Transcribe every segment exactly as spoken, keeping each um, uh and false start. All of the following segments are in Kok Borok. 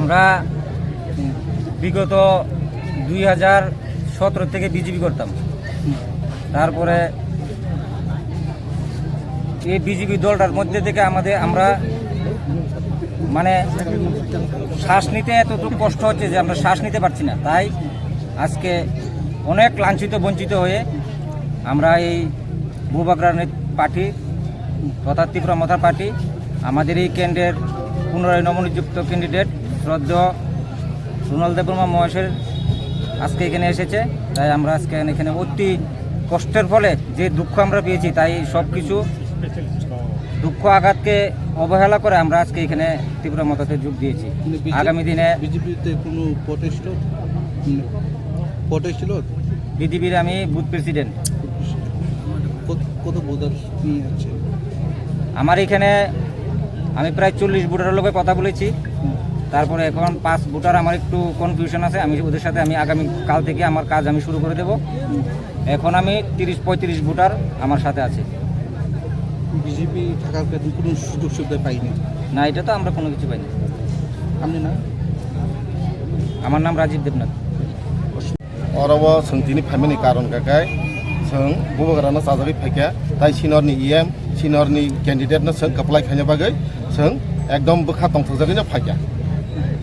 আমরা বিগত দুই হাজার সতেরো থেকে বিজেপি করতাম। তারপরে এই বিজেপি দলটার মধ্যে থেকে আমাদের, আমরা মানে শ্বাস নিতে এতটুকু কষ্ট হচ্ছে যে আমরা শ্বাস নিতে পারছি না। তাই আজকে অনেক লাঞ্ছিত বঞ্চিত হয়ে আমরা এই বুবাগ্রানের পার্টি তথা ত্রিপুরা মথা পার্টি, আমাদের এই কেন্দ্রের পুনরায় নবনিযুক্ত ক্যান্ডিডেট শ্রদ্ধেয় রুনাল দেববর্মা মহাশয়ের আজকে এখানে এসেছে। তাই আমরা আজকে এখানে অতি কষ্টের ফলে যে দুঃখ আমরা পেয়েছি, তাই সব কিছু দুঃখ আঘাতকে অবহেলা করে আমরা আজকে এখানে ত্রিপুরা মথাতে যোগ দিয়েছি। মানে বিজে- আগামী দিনে বিজেপিতে কোনো প্রটেস্ট, প্রটেস্ট ছিল? বিজেপির আমি বুথ প্রেসিডেন্ট। কত, কত ভোটার নিয়ে আছে? আমার এখানে আমি প্রায় চল্লিশ ভোটারের লগে কথা বলেছি। তারপরে এখন পাঁচ ভোটার আমার একটু কনফিউশন আছে, আমি ওদের সাথে আমি আগামী কাল থেকে আমার কাজ আমি শুরু করে দেব। এখন আমি তিরিশ পঁয়ত্রিশ ভোটার আমার সাথে আছে। বিজেপি থাকার কারণে কোনো সুযোগ সুবিধা পাইনি? না, এটা তো আমরা কোনো কিছু পাইনি। আপনি না? আমার নাম রাজীব Debnath. Oro o chwng tini phaimani karon kha khe chwng bubagrano chajagwi phaikha, tai sinorni E M, sinorni candidate no chwng kwplai khaina bagwi chwng ekdom bwkha tongthokjagwino phaikha.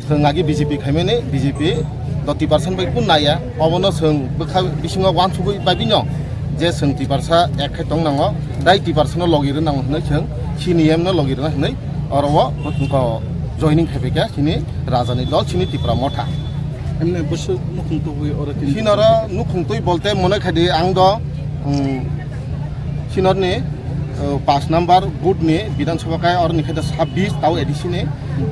Chwng agi B J P khaimani, B J P do Tiprasa bai kun naya, obono chwng bwkha bisingo uansugwi bai bino je chwng Tiprasa ek khai tong nango, tai Tiprasa no logi rw nango hwnwi chwng C N M no logi rw hwnwi oro o joining khai phaikha chini rajani dol chini Tipra Motha. Emne bwswk nukhung tubui oro tini. Sinoro nukhung twi bolte mone khai di ang do, um, sinorni, uh, paanch number booth ni Bidhan Sabha khai oroni khai do sabbish tao A D C ni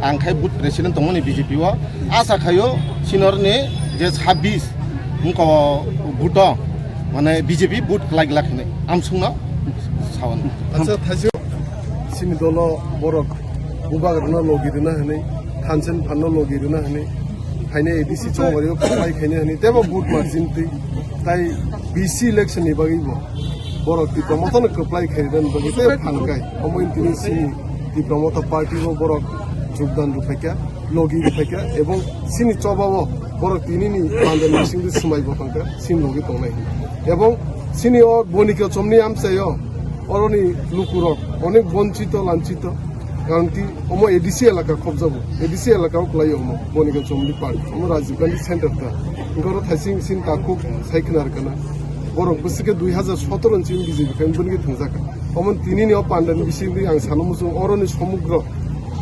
ang khai booth president tongmani B J P o. Asa khaio sinorni je sabbish wngko booth o mane B J P booth kwlai glak hinwi amsongno sawan. Acha thaisio. Chini dolo borok bubagrano logi rwna hwnwi, thansen phanno logi rwna hwnwi, haino A D C chongbario kwplai khaina hwnwi teibo vote margin twi tai B C election ni bagwi bo borok Tipra Mothano kwplai khairwnani bagwi tei phan kai. Omo tini chini Tipra Motha party bo borok jogdan rwphaikha, logi rwphaikha, ebong chini choba o borok tinini panda ni bisingtwi swmai bo thangkha, chini logi tongnai hwnwi. Ebong chini o Bonika Chomni amchaio oroni lukurok onek bonchito, lanchito. Karon ki omo A D C elaka khobjago, A D C elaka o kwlaio omo, Bonika Chomni park, omo Rajiv Gandhi Center ta. Hwnkhe oro thaising sini takhuk sai khna rwkha na. Borok bwswk khe dui hazar sotoro ni simi B J P khai bini khe thwngjakha. Omo tini ni o panda ni bisingtwi ang sano muchung oroni somugro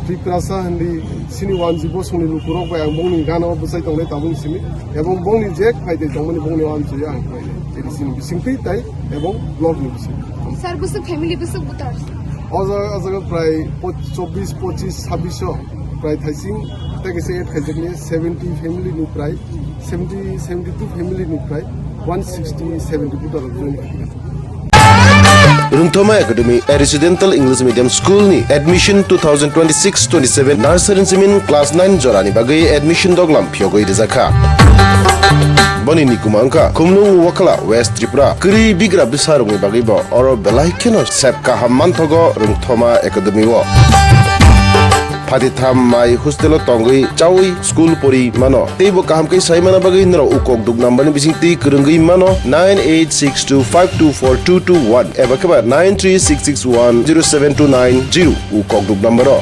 Tiprasa hindi sini wanji bosongni lukurok bai ang bongni gana o bwchai tongnai tabuk simi. Ebong bongni je khlai tei tongmani bongni o amchai ang khlai tei sini bisingtwi tai ebong block ni bising. Sir, bwswk family bwswk butar? O jaga, o jaga prai po-, chobbish, pochish, sabbish o prai thaising tei kaisa add khaijakni seventy family ni prai, seventy, seventy two family ni prai one sixty, seventy butar rok join khaikha. Rungthoma Academy, a residential English medium school ni admission two thousand twenty-six twenty-seven nursery simin class nine jorani bagwi admission doglam phiyogwi rijakha. Boni nikuma wngkha Khumlung Wakhala, West Tripura. Kwrwi bigra bwsarokni bagwi bo oro belai kheno sep kaham manthogo Rungthoma Academy o. Phatitham mai hostel o tongwi chawi school pori mano. Teibo kaham khe sai mana bagwi norok ukok duk number ni bisingtwi kwrwngwi mano nine eight six two five two four two two one eba khe ba nine three six six one zero seven two nine zero ukok duk number o.